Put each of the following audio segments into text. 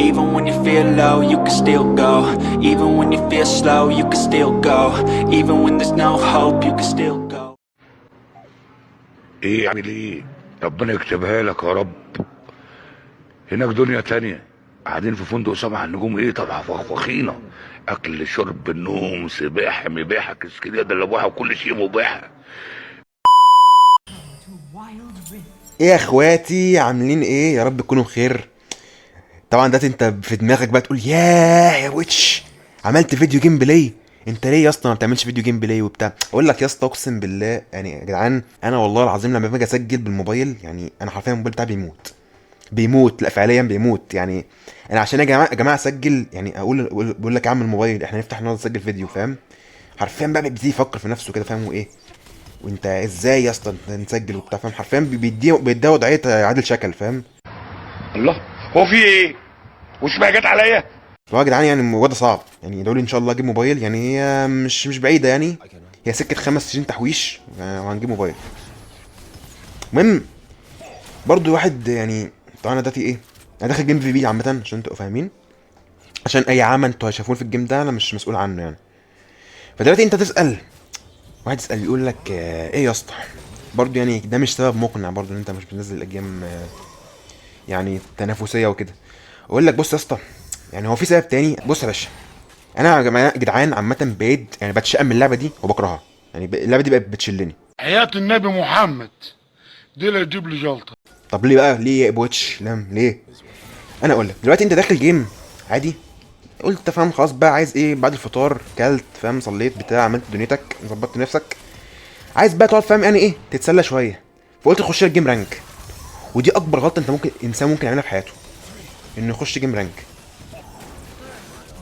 Even when you feel low, you can still go. Even when you feel slow, you can still go. Even when there's no hope, you can still go. ايه يعني ايه؟ ربنا يكتبها لك يا رب. هناك دنيا تانية، قاعدين في فندق سبع نجوم، ايه طبعا فخفخينة، اكل شرب النوم سباحة مباحة كسكريه دلبوحة وكل شيء مباح. ايه يا اخواتي، عاملين ايه؟ يا رب تكونوا بخير. طبعا ده انت في دماغك بقى تقول ياه يا ويتش عملت فيديو gameplay، انت ليه يا اسطى ما بتعملش فيديو gameplay وبتاع؟ اقول لك يا اسطى اقسم بالله يعني يا جدعان، انا والله العظيم لما باجي اسجل بالموبايل يعني انا حرفيا الموبايل بتاعي بيموت بيموت، لا فعليا بيموت. يعني انا عشان يا جماعة يا جماعة اسجل، يعني اقول بقول لك يا عم الموبايل احنا نفتح النهارده نسجل فيديو، فاهم؟ حرفيا بقى بيبتدي يفكر في نفسه كده، فاهم؟ وايه وانت ازاي يا اسطى نسجل وبتاع، فاهم؟ حرفيا بيديه وضعية عادل شكل، فاهم؟ الله، هو في ايه؟ وش ما جت عليا؟ فهو يا جدعان يعني الموضوع ده صعب، يعني ادعوا لي ان شاء الله اجيب موبايل. يعني هي مش بعيده، يعني هي سكة 5 سنين تحويش وهنجيب موبايل. المهم برضو واحد يعني طبعا انا دلوقتي ايه، انا داخل game PvP عامة عشان تبقوا فاهمين، عشان اي عامة انتوا هتشوفوه في ال game ده انا مش مسؤول عنه يعني. فدلوقتي انت تسال واحد يسال يقول لك ايه يا اسطى، برضو يعني ده مش سبب مقنع برضو ان انت مش بتنزل ال game يعني تنافسية وكده. اقول لك بص يا اسطى، يعني هو في سبب تاني. بص يا باشا، انا يا جدعان عامة بقيت يعني بتشائم من اللعبة دي وبكرهها، يعني اللعبة دي بقت بتشلني. حياة النبي محمد دي لا تجيب لي جلطة. طب ليه بقى؟ ليه يا بوتش لم ليه؟ انا اقول لك دلوقتي انت داخل game عادي، قلت فاهم خلاص بقى عايز ايه بعد الفطار، كلت فاهم، صليت بتاع، عملت دنيتك، ظبطت نفسك، عايز بقى تقعد فاهم يعني ايه تتسلى شوية، فقلت تخش لك game rank. ودي اكبر غلطه انت ممكن انسان ممكن يعملها في حياته، انه يخش game rank.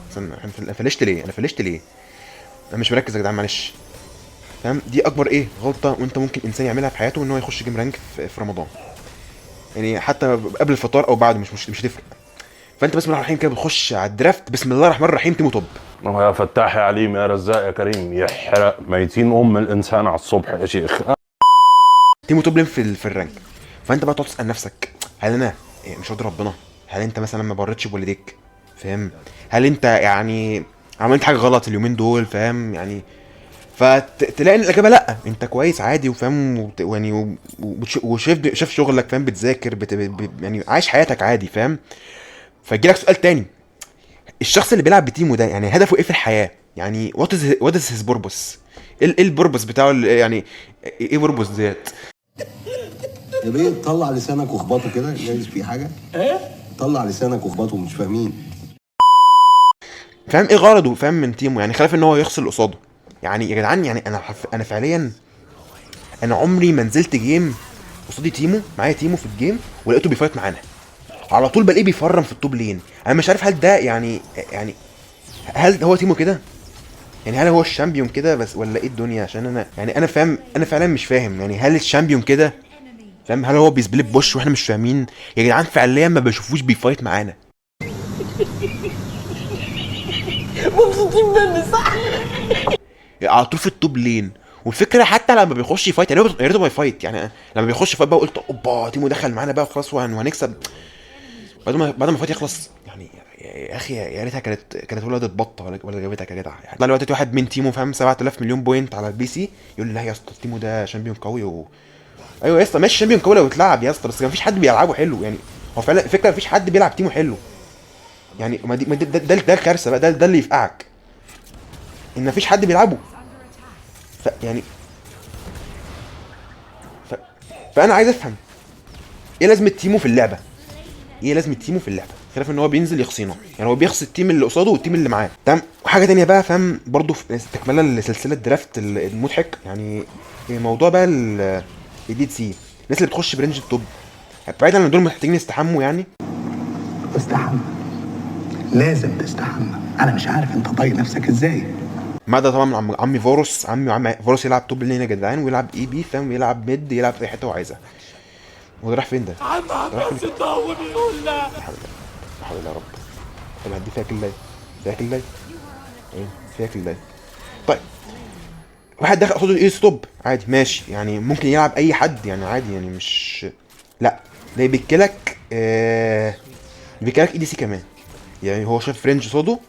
استنى، انا فلشت ليه؟ انا فلشت ليه؟ انا مش مركز يا جدعان معلش. فاهم؟ دي اكبر ايه غلطه وانت ممكن انسان يعملها في حياته، ان هو يخش game rank في رمضان، يعني حتى قبل الفطار او بعده مش هتفرق. فانت بسم الله الرحمن الرحيم كده بتخش على ال draft، بسم الله الرحمن الرحيم تيمو top. يا فتاح يا عليم يا رزاق يا كريم، يحرق ميتين ام الانسان على الصبح يا شيخ. تيمو top lane في ال rank. فانت بقى تقعد تسال نفسك، هل انا مش راضي ربنا؟ هل انت مثلا ما برتش بوالديك؟ فاهم؟ هل انت يعني عملت حاجة غلط اليومين دول؟ فاهم يعني؟ فتلاقي ان الاجابة لا، انت كويس عادي وفاهم يعني وشايف شايف شغلك، فاهم؟ بتذاكر يعني عايش حياتك عادي، فاهم؟ فيجيلك سؤال تاني، الشخص اللي بيلعب بتيمو ده يعني هدفه ايه في الحياة؟ يعني what is his purpose؟ ايه ال purpose بتاعه يعني ايه purpose ديت؟ يا بيه طلع لسانك واخبطه كده، جايز في حاجة. ايه؟ طلع لسانك واخبطه، مش فاهمين. فاهم ايه غرضه؟ فاهم من تيمو يعني خلاف ان هو يخسر اللي قصاده. يعني يا جدعان يعني انا فعليا انا عمري ما نزلت game قصادي تيمو، معايا تيمو في ال game ولقيته بي fight معانا، على طول بلاقيه بي farm في ال top lane. انا مش عارف هل ده يعني هل هو تيمو كده؟ يعني هل هو ال champion كده بس ولا ايه الدنيا؟ عشان انا يعني انا فاهم، انا فعلا مش فاهم يعني هل ال champion كده؟ فاهم؟ هل هو بي split push واحنا مش فاهمين؟ يا جدعان فعليا ما بشوفوش بي fight معانا مبسوطين مني صح؟ على طول في ال top lane. والفكرة حتى لما بيخش ي fight يعني يا ريته ما ي fight، يعني لما بيخش fight بقى قلت اوبا تيمو دخل معانا بقى وخلاص وهنكسب. بعد ما fight يخلص يعني يا اخي يا ريتها كانت ولدت بطه ولا جابتك يا جدع. يعني طلع دلوقتي واحد من تيمو فاهم 7000 مليون point على ال PC يقول لي لا يا اسطى تيمو ده champion قوي ايوه يا اسطى ماشي champion قوي لو اتلعب يا اسطى، بس ما فيش حد بيلعبه حلو. يعني هو فعلا الفكرة ما فيش حد بيلعب تيمو حلو. يعني ما دي ما ده الكارثة بقى، ده اللي يفقعك ان مفيش حد بيلعبه. ف يعني ف... فانا عايز افهم ايه لازمه تيمو في اللعبة؟ ايه لازمه تيمو في اللعبة؟ خلاف ان هو بينزل يخصينا، يعني هو بيخصي ال team اللي قصاده وال team اللي معاه، تمام. وحاجه تانية بقى فاهم برضو في تكمله لسلسلة draft المضحك، يعني موضوع بقى ال ADC، الناس اللي بتخش ب range ال top، بعيدا عن دول محتاجين يستحموا يعني. تستحمى، لازم تستحمى. انا مش عارف انت طايق نفسك ازاي. ما ده طبعا من عمي فاروس، عمي فاروس يلعب top lane يا جدعان، ويلعب AP فاهم، ويلعب mid، يلعب في اي حتة هو عايزها. هو ده راح فين ده؟ عم عباس الضو بيقول لا. لا حول الله، لا حول الله يا رب. طب هدي فيها كلاية، فيها كلاية، ايه فيها كلاية. طيب واحد دخل قصاده ايه stop عادي ماشي، يعني ممكن يلعب اي حد يعني عادي، يعني مش لا ده ي pick لك بي gank ADC كمان. يعني هو شاف range قصاده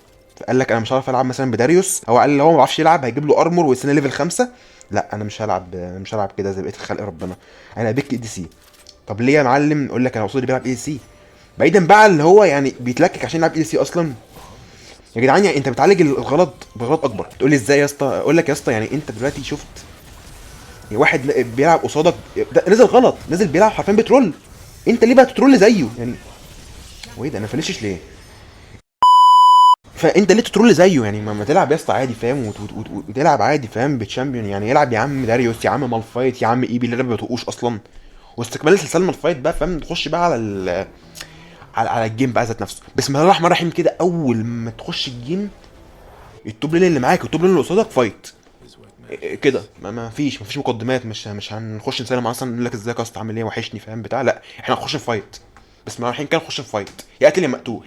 فقال لك انا مش هعرف العب مثلا بداريوس، او قال لو هو ما بيعرفش يلعب هيجيب له armor ويستنى level 5. لا انا مش هلعب، مش هلعب كده زي بقية خلق ربنا، انا pick ADC. طب ليه يا معلم؟ يقول لك انا قصادي بيلعب ADC. بعيدا بقى اللي هو يعني بيتلكك عشان يلعب ADC اصلا. يا جدعان يعني انت بتعالج الغلط بغلط اكبر. تقول لي ازاي يا اسطى؟ اقول لك يا اسطى يعني انت دلوقتي شفت واحد بيلعب قصادك ده نزل غلط، نزل بيلعب حرفيا ب troll، انت ليه بقى ت troll زيه يعني؟ وايه ده انا فلشش ليه؟ فانت ليه ت troll زيه يعني؟ ما تلعب يا اسطى عادي فاهم، وتلعب عادي فاهم ب champion يعني. العب يا عم داريوس، يا عم مالفايت، يا عم AP اللي انا ما بطقوش اصلا. واستكمال سلسلة مالفايت بقى فاهم، تخش بقى على ال على ال game بقى ذات نفسه. بسم الله الرحمن الرحيم كده، اول ما تخش ال game ال top lane اللي معاك وال top lane اللي قصادك fight كده، ما فيش مقدمات، مش هنخش نسلم اصلا نقول لك ازيك يا اسطى عامل ايه وحشني فاهم بتاع، لا احنا هنخش fight. بسم الله الرحمن الرحيم كده نخش fight، يا قاتل يا مقتول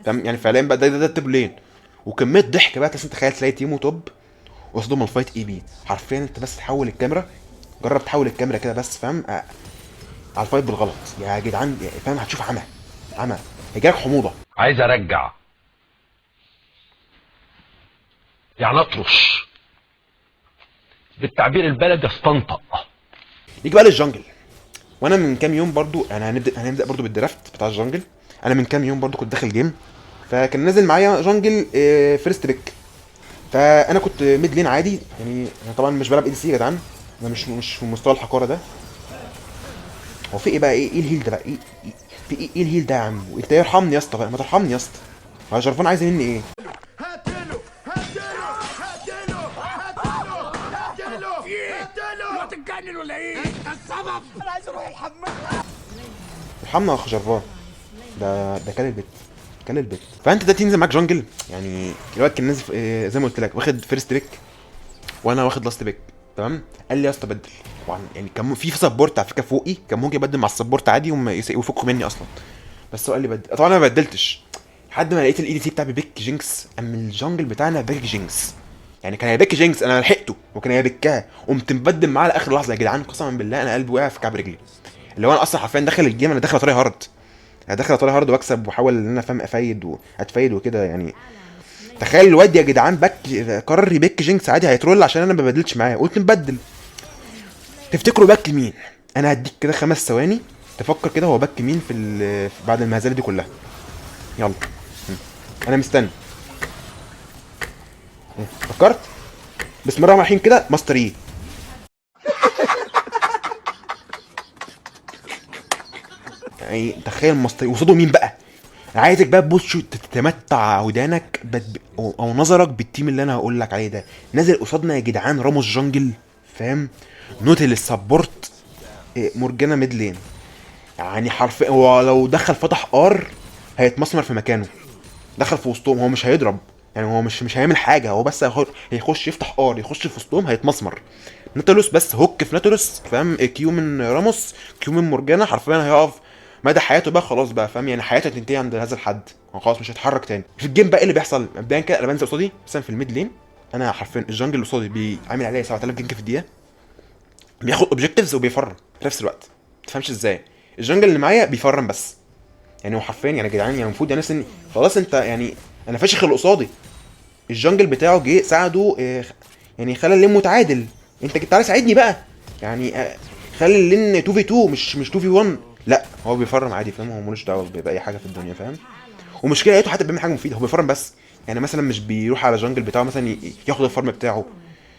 فاهم يعني. فعليا بقى ده ال top lane، وكمية ضحك بقى. تخيل تلاقي تيمو top قصادهم الفايت AP حرفيا. انت بس تحول الكاميرا، جرب تحول الكاميرا كده بس فاهم على ال fight بالغلط يا جدعان فاهم، هتشوف عمى عمى، هيجيلك حموضه. عايز ارجع يعني اطرش بالتعبير البلدي، استنطق. نيجي بقى لل jungle. وانا من كام يوم برضو يعني هنبدا برضو بال draft بتاع ال jungle. انا من كام يوم برضو كنت داخل game، فكان نازل معايا jungle first pick، فانا كنت mid lane عادي يعني. انا طبعا مش بلعب ADC يا جدعان، انا مش في مستوى الحقاره ده. هو في ايه بقى؟ ايه ال heal ده بقى؟ ايه في ايه ال heal ده يا عم؟ انت ارحمني يا اسطى بقى، ما ترحمني يا اسطى. هو جرفان عايز مني ايه؟ ارحمنا يا اخ جرفان، ده كان البيت، كان البيت. فانت ده تنزل معاك jungle يعني. الواد كان نازل زي ما قلت لك واخد first pick وانا واخد last pick تمام. قال لي يا اسطى بدل. طبعا يعني كان في support على فكرة فوقي، كان ممكن يبدل مع ال support عادي وما يفكوا مني اصلا، بس هو قال لي بدل. طبعا انا ما بدلتش لحد ما لقيت ال ADC بتاعي pick جينكس، اما ال jungle بتاعنا pick جينكس يعني. كان هي pick جينكس، انا لحقته وكان هي pick ها، قمت مبدل معاه لاخر لحظة يا جدعان. قسما بالله انا قلبي وقع في كعب رجلي، اللي هو انا اصلا حرفيا داخل ال game، انا داخل try hard، انا داخل try hard واكسب واحاول ان انا فاهم افايد واتفايد وكده يعني. تخيل الواد يا جدعان pick قرر ي pick جينكس عادي، هي troll عشان انا ما بدلتش معاه، قلت نبدل. تفتكروا pick مين؟ انا هديك كده 5 ثواني تفكر كده هو pick مين في بعد المهزلة دي كلها. يلا انا مستني. فكرت؟ بسم الله الرحمن الرحيم كده ماستر ايه. يعني تخيل ماستر قصاده مين بقى؟ انا عايزك بقى تبص تتمتع ودانك او نظرك بال team اللي انا هقول لك عليه ده. نازل قصادنا يا جدعان راموس jungle فاهم، نوتل ال support، مورجانا mid lane. يعني حرفيا هو لو دخل فتح R هيتمسمر في مكانه، دخل في وسطهم هو مش هيضرب يعني، هو مش هيعمل حاجة، هو بس هيخش يفتح R يخش في وسطهم هيتمسمر. ناتالوس بس hook في ناتالوس فاهم، Q من راموس، Q من مورجانا، حرفيا هيقف مدى حياته بقى خلاص بقى فاهم يعني، حياته هتنتهي عند هذا الحد، هو خلاص مش هيتحرك تاني في ال game. بقى ايه اللي بيحصل مبدئيا كده؟ انا بنزل قصادي مثلا في ال mid lane، انا حرفيا ال jungle اللي قصادي بيعمل عليا 7000 gank في الدقيقة، بياخد objectives وبي farm في نفس الوقت، ما تفهمش ازاي. ال jungle اللي معايا بي farm بس يعني، هو حرفيا يعني يا جدعان يعني المفروض يعني خلاص انت يعني انا فاشخ اللي قصادي، ال jungle بتاعه جه ساعده يعني خلى ال lane متعادل، انت تعالى ساعدني بقى يعني، خلي ال lane 2 v 2 مش 2 v 1. لا هو بي farm عادي فاهم، هو ملوش دعوه باي حاجة في الدنيا فاهم. ومشكلة لقيته حتى بيعمل حاجة مفيدة، هو بي farm بس يعني، مثلا مش بيروح على jungle بتاعه مثلا ياخد ال farm بتاعه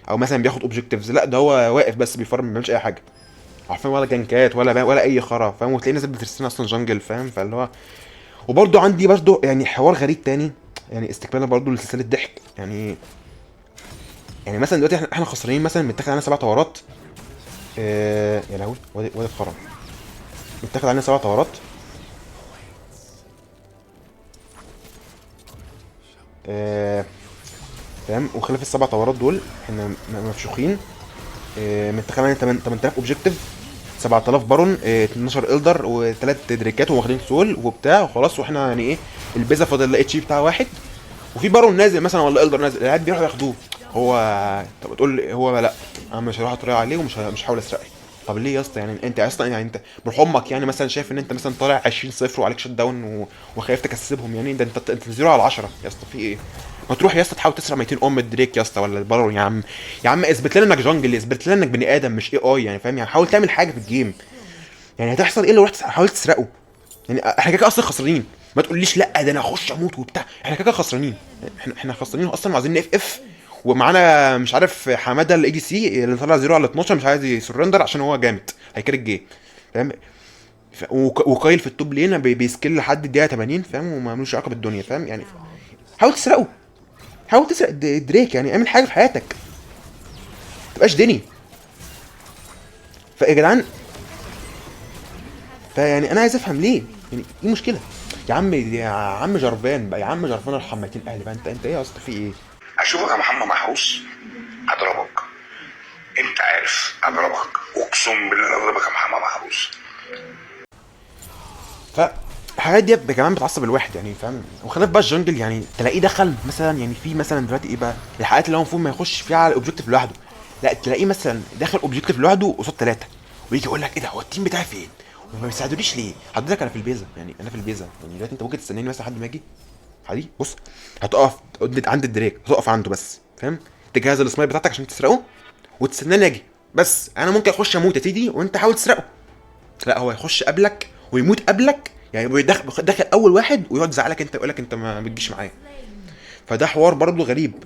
او مثلا بياخد objectives، لا ده هو واقف بس بي farm ما بيعملش اي حاجة عارفين، ولا gank ات ولا اي خرا فاهم. وتلاقي ناس بترسلنا اصلا jungle فاهم. فاللي هو وبرده عندي برده يعني حوار غريب تاني يعني، استكمالا برده لسلسلة ضحك يعني. يعني مثلا دلوقتي احنا خسرانين مثلا، متاخد علينا 7 tower ات. يا لهوي وادي اتخرم، متاخد علينا 7 tower ات. تمام. وخلاف ال7 tower ات دول احنا مفشوخين. متاخد علينا 8000 objective، 7000 بارون، 12 elder، و3 دريكات، وواخدين soul وبتاع وخلاص. واحنا يعني ايه ال base فاضل ال HP بتاع واحد، وفي بارون نازل مثلا ولا elder نازل، العيال بيروحوا ياخدوه. هو طب تقول هو لا انا مش هروح اتريق عليه ومش مش هحاول اسرقه. طب ليه يا اسطى؟ يعني انت اصلا يعني انت بروح امك يعني مثلا شايف ان انت مثلا طالع 20-0 وعليك shut down وخايف تكسبهم؟ يعني ده انت 0 على 10 يا اسطى، في ايه؟ ما تروح يا اسطى تحاول تسرق 200 ام الدريك يا اسطى ولا البارون. يا عم يا عم، اثبت لنا انك jungle، اثبت لنا انك بني ادم مش AI يعني، فاهم؟ يعني حاول تعمل حاجة في ال game. يعني هتحصل ايه لو رحت حاولت تسرقه؟ يعني احنا كده كده اصلا خسرانين. ما تقوليش لا ده انا اخش اموت وبتاع، احنا كده كده خسرانين. احنا خسرانين اصلا وعايزين ن FF، ومعانا مش عارف حمادة ال ADC اللي طلع 0 على 12 مش عايز ي surrender عشان هو جامد هي carry ال game، فاهم؟ وكايل في ال top lane بي scale لحد الدقيقة 80، فاهم؟ وما ملوش علاقة بالدنيا، فاهم؟ يعني حاول تسرقه، حاول تسرق دريك، يعني اعمل حاجة في حياتك، ما تبقاش دني. فيا جدعان، فيعني انا عايز افهم ليه، يعني ايه المشكلة؟ يا عم يا عم جرفان بقى، يا عم جرفان ارحم ميتين اهلي بقى. انت ايه يا اسطى؟ في ايه؟ اشوفك يا محمد محروس اضربك، انت عارف اضربك، اقسم بالله اضربك يا محمد محروس. فالحاجات دي كمان بتعصب الواحد يعني، فاهم؟ وخلاف بقى ال jungle، يعني تلاقيه دخل مثلا، يعني في مثلا دلوقتي ايه بقى الحالات اللي هو المفروض ما يخش فيها على ال objective لوحده، لا تلاقيه مثلا داخل objective لوحده قصاد ثلاثه، ويجي يقول لك ايه ده، هو ال team بتاعي فين؟ وما بيساعدونيش ليه؟ حضرتك انا في البيزا، يعني انا في البيزا، يعني دلوقتي انت ممكن تستناني مثلا لحد ما اجي عادي. بص، هتقف عند الدريك، هتقف عنده بس، فاهم؟ تجهز السمايل بتاعتك عشان تسرقه وتستناني اجي، بس انا ممكن اخش اموت يا سيدي وانت حاول تسرقه. لا، هو يخش قبلك ويموت قبلك، يعني بيدخل داخل اول واحد ويقعد يزعلك انت، يقول لك انت ما بتجيش معايا. فده حوار برضه غريب،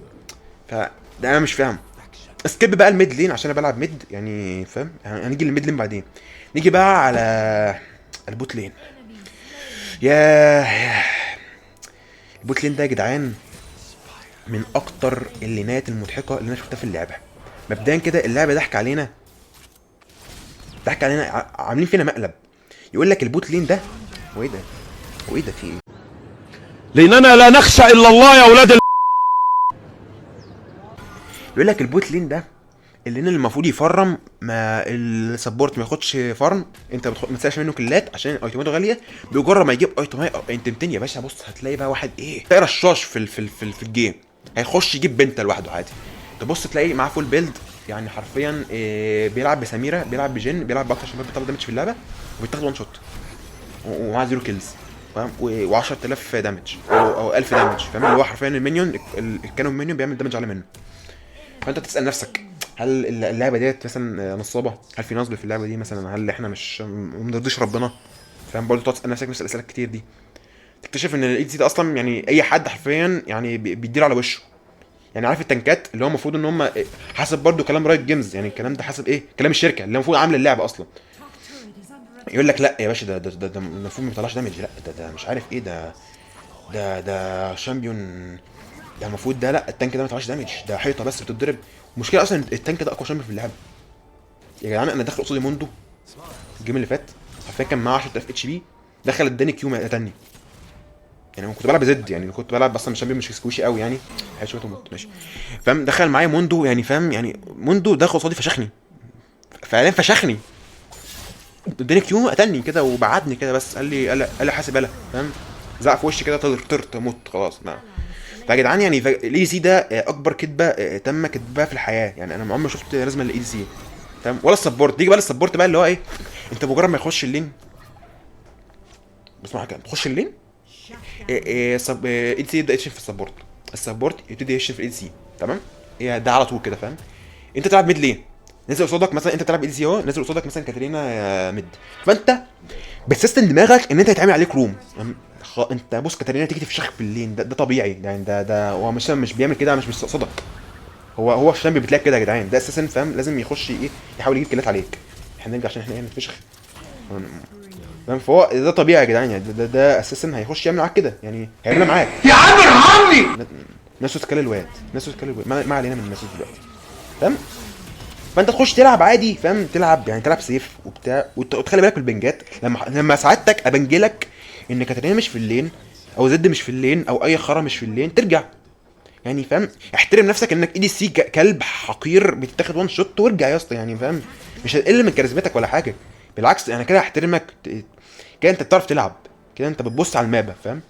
فده انا مش فاهم. skip بقى ال mid lane عشان انا بلعب mid يعني، فاهم؟ يعني هنيجي لل mid lane بعدين، نيجي بقى على ال bot lane. ياه، ال bot lane ده يا جدعان من اكتر اللينات المضحكة اللي انا شفتها في اللعبه. مبدئيا كده اللعبة ضحك علينا، ضحك علينا، عاملين فينا مقلب. يقول لك ال bot lane ده، وايه ده؟ وايه ده؟ في ايه؟ لاننا لا نخشى الا الله يا اولاد. يقول لك ال bot lane ده ال lane اللي المفروض يفرم، ما ال support ما ياخدش farm، انت ما تسرقش منه كلات عشان ايتماته غاليه. بمجرد ما يجيب ايتمات ايتمتين يا باشا، بص هتلاقي بقى واحد ايه، تلاقي رشاش في ال game، هيخش يجيب penta لوحده عادي. تبص تلاقي معاه full build، يعني حرفيا إيه، بيلعب بسميره، بيلعب بجن، بيلعب باكتر شباب بيطلع damage في اللعبه، وبيتاخد one shot ومعاه zero kills، فاهم؟ و10000 damage او 1000 damage، فاهم؟ اللي هو حرفيا ال minion ال cannon minion بيعمل damage اعلى منه. فانت تسال نفسك، هل اللعبة ديت مثلا نصابه؟ هل في نصب في اللعبة دي مثلا؟ هل احنا مش ما بنرضيش ربنا؟ فاهم؟ برضه تقعد تسال نفسك نفس الاسئلة الكتير دي، تكتشف ان ال ADC ده اصلا يعني اي حد حرفيا يعني بيديله على وشه. يعني عارف التنكات اللي هو المفروض ان هم، حسب برضه كلام Riot Games، يعني الكلام ده حسب ايه؟ كلام الشركة اللي المفروض عامله اللعبة اصلا، يقول لك لا يا باشا، ده المفروض ما يطلعش damage، لا ده مش عارف ايه، ده champion ده المفروض ده، لا ال tank ده ما يطلعش damage، ده حيطة بس بتتضرب. المشكلة اصلا ال tank ده اقوى champion في اللعبة يا جدعان. انا داخل قصادي موندو ال game اللي فات، حرفيا كان معاه 10000 HP، دخل اداني Q قتلني. يعني انا كنت بلعب زد، يعني كنت بلعب اصلا champion مش squishy قوي، يعني شوية موت ماشي، فاهم؟ دخل معايا موندو، يعني فاهم؟ يعني موندو دخل قصادي فشخني، فعلا فشخني، اداني Q قتلني كده وبعدني كده بس، قال لي حاسب يلا، فاهم؟ زعق في وشي كده، طرت طرت مت خلاص. ما فيا جدعان يعني ال ADC ده اكبر كذبه تم كذبها في الحياه. يعني انا عمري ما شفت لازمه لل ADC، تمام؟ ولا ال support. تيجي بقى لل support بقى اللي هو ايه، انت مجرد ما يخش ال lane، بس معاك كده تخش ال lane إيه إيه sub ADC يبدا يشتم في ال support، ال support يبتدي يشتم في ال ADC، تمام؟ إيه ده على طول كده، فاهم؟ انت تلعب mid lane، نزل قصادك مثلا، انت بتلعب ADC اهو، نزل قصادك مثلا كاترينا mid، فانت بتسيستم دماغك ان انت هيتعمل عليك roam يعني. انت بص، كاترينا تيجي تفشخك في ال lane، ده طبيعي يعني، ده هو مش بيعمل كده، مش مستقصدك، هو ال champion بتلاقي كده يا جدعان، ده اساسا، فاهم؟ لازم يخش ايه، يحاول يجيب كيلات عليك. احنا نرجع عشان احنا ايه، نتفشخ، فاهم؟ فهو ده طبيعي يا جدعان، يعني ده اساسا هيخش يعمل معاك كده، يعني هيعملها معاك. يا عم ارحمني. ناسوس كل الواد، ناسوس كل الواد، ما علينا من ناسوس دلوقتي، تمام؟ فانت تخش تلعب عادي، فاهم؟ تلعب يعني تلعب safe وبتاع، وتخلي بالك من البنجات. لما سعادتك ابنجلك ان كاترينا مش في ال lane او زد مش في ال lane او اي خرا مش في ال lane، ترجع يعني، فاهم؟ احترم نفسك انك ADC كلب حقير بتتاخد one shot، وارجع يا اسطى يعني، فاهم؟ مش هتقل من كاريزمتك ولا حاجه، بالعكس انا كده هحترمك، كده انت بتعرف تلعب، كده انت بتبص على المابه، فاهم؟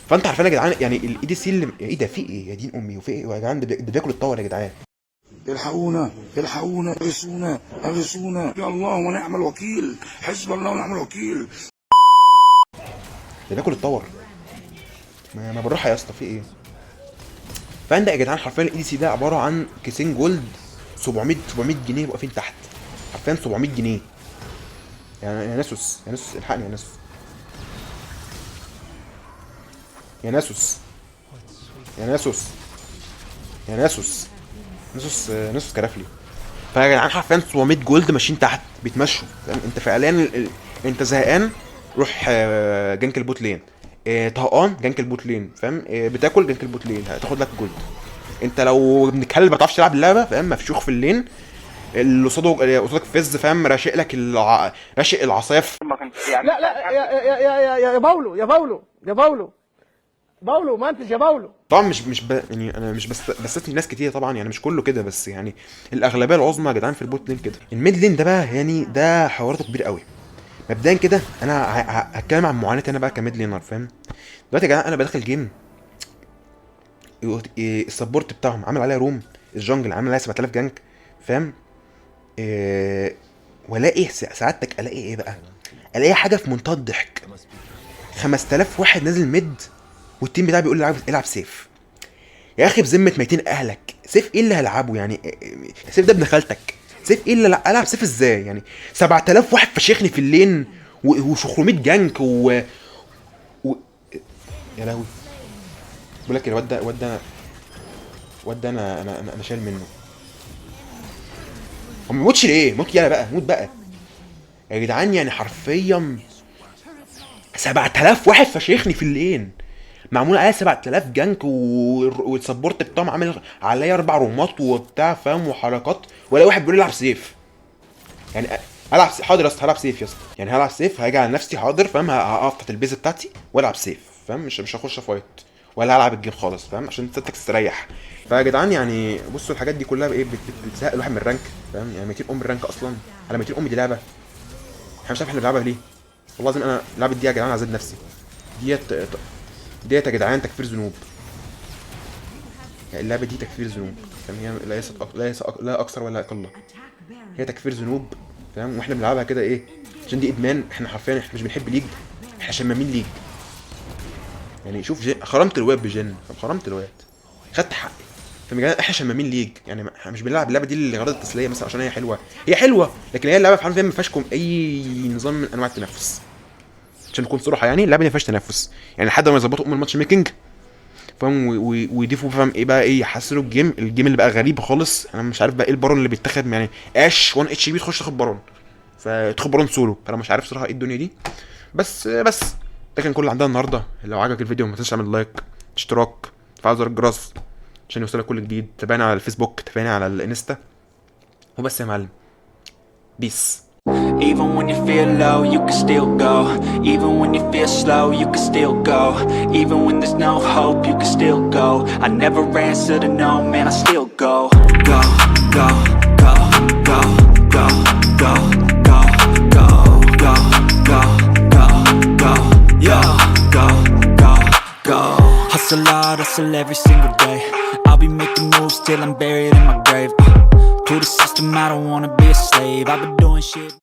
فانت عارفين يا جدعان يعني ال ADC اللي ايه ده، في ايه يا دين امي؟ وفي ايه يا جدعان؟ ده بياكل ال tower يا جدعان. الحقونا، الحقونا، اغثونا، اغثونا، يا الله ونعم الوكيل، حسب الله ونعم الوكيل. ده بياكل ال tower. ما بالراحة يا اسطى، في ايه؟ فعندك يا جدعان حرفيا ال ADC ده عبارة عن كيسين gold، 700 جنيه واقفين تحت، حرفيا 700 جنيه. يا ناسوس، يا ناسوس، الحقني يا ناسوس، يا ناسوس، يا ناسوس، يا ناسوس، ناسوس، ناسوس كرفلي. فيا جدعان حرفيا 700 gold ماشيين تحت بيتمشوا، فاهم؟ انت فعليا انت زهقان روح gank ال bot lane، طهقان gank ال bot lane، فاهم؟ بتاكل gank ال bot lane، هتاخد لك gold. انت لو ابن كلب ما بتعرفش تلعب اللعبه، فاهم؟ مفشوخ في ال lane، اللي قصاده اللي قصادك فز، فاهم؟ راشق لك راشق العصاية في لا لا، يا يا يا يا يا باولو، يا باولو، يا باولو، باولو ما انتش يا باولو. طبعا مش مش ب... يعني انا مش بس بستثني ناس كتير طبعا، يعني مش كله كده، بس يعني الاغلبية العظمى يا جدعان في ال bot lane كده. ال mid lane ده بقى يعني ده حواراته كبير قوي. مبدئيا كده انا هتكلم عن معاناتي انا بقى ك mid laner، فاهم؟ دلوقتي يا جدعان انا بدخل game ال support بتاعهم عامل عليها roam، ال jungle عامل عليها 7000 gank، فاهم؟ إيه والاقي سعادتك الاقي ايه بقى؟ الاقي حاجة في منتهى الضحك، 5000 واحد نازل mid وال team بتاعي بيقول لي العب، العب safe. يا اخي بذمه ميتين اهلك، safe ايه اللي هلعبه يعني؟ safe ده ابن خالتك. safe ايه اللي العب safe ازاي يعني؟ 7000 واحد فشخني في ال lane و500 gank و يا لهوي، بقول لك الواد ده، الواد ده، الواد ده انا شايل منه. هو ما بيموتش ليه؟ موت يلا بقى، موت بقى يا جدعان. يعني حرفيا 7000 واحد فشخني في ال lane، معمول عليا 7000 gank وال support بتاعهم عامل عليا اربع roam ات وبتاع، فاهم؟ وحركات، ولا واحد بيقول لي العب safe. يعني العب حاضر يا اسطى، هلعب safe يا اسطى، يعني هلعب safe، هاجي على نفسي، حاضر، فاهم؟ هقف تحت ال base بتاعتي والعب safe، فاهم؟ مش هخش fight ولا هلعب ال game خالص، فاهم؟ عشان سيادتك تستريح. فيا جدعان يعني بصوا الحاجات دي كلها بايه بتزهق الواحد من ال rank، فاهم؟ يعني 200 ام ال rank اصلا، على 200 ام دي لعبه احنا مش عارف احنا بنلعبها ليه. والله العظيم انا لعبه دي يا جدعان عذاب نفسي. ديت يا جدعان تكفير ذنوب، يعني اللعبة دي تكفير ذنوب، فاهم؟ هي ليس لا اكثر ولا اقل، هي تكفير ذنوب، فاهم؟ واحنا بنلعبها كده ايه؟ عشان دي ادمان. احنا حرفيا احنا مش بنحب League، احنا شمامين League. يعني شوف جن... خرمت الواد بجن، خرمت الواد، خدت حقي. فاهم يا جدعان؟ احنا شمامين League، يعني احنا مش بنلعب اللعبة دي لغرض التسلية مثلا عشان هي حلوه. هي حلوه، لكن هي اللعبة في حرفيا ما فيهاش اي نظام من انواع التنافس. عشان نكون صراحه، يعني اللعبة دي ما فيهاش تنافس، يعني لحد ما يظبطوا ام ال matchmaking، فاهم؟ ويضيفوا، فاهم؟ ايه بقى ايه، يحسنوا ال game. ال game اللي بقى غريب خالص، انا مش عارف بقى ايه البارون اللي بيتاخد، يعني Ashe 1 HP تخش تاخد بارون، فتاخد baron solo. فانا مش عارف صراحة ايه الدنيا دي. بس ده كان كل اللي عندنا النهارده. لو عجبك الفيديو ما تنساش تعمل like، اشتراك، تفعل زر الجرس عشان يوصلك كل جديد. تابعنا على الفيسبوك، تابعنا على الانستا، وبس يا معلم، peace. Even when you feel low, you can still go. Even when you feel slow, you can still go. Even when there's no hope, you can still go. I never answer to no, man, I still go. Go, go, go, go, go, go, go, go, go, go, go, go, yo, go, go, go. Hustle hard, hustle every single day. I'll be making moves till I'm buried in my grave. To the system, I don't wanna be a slave. I've been doing shit.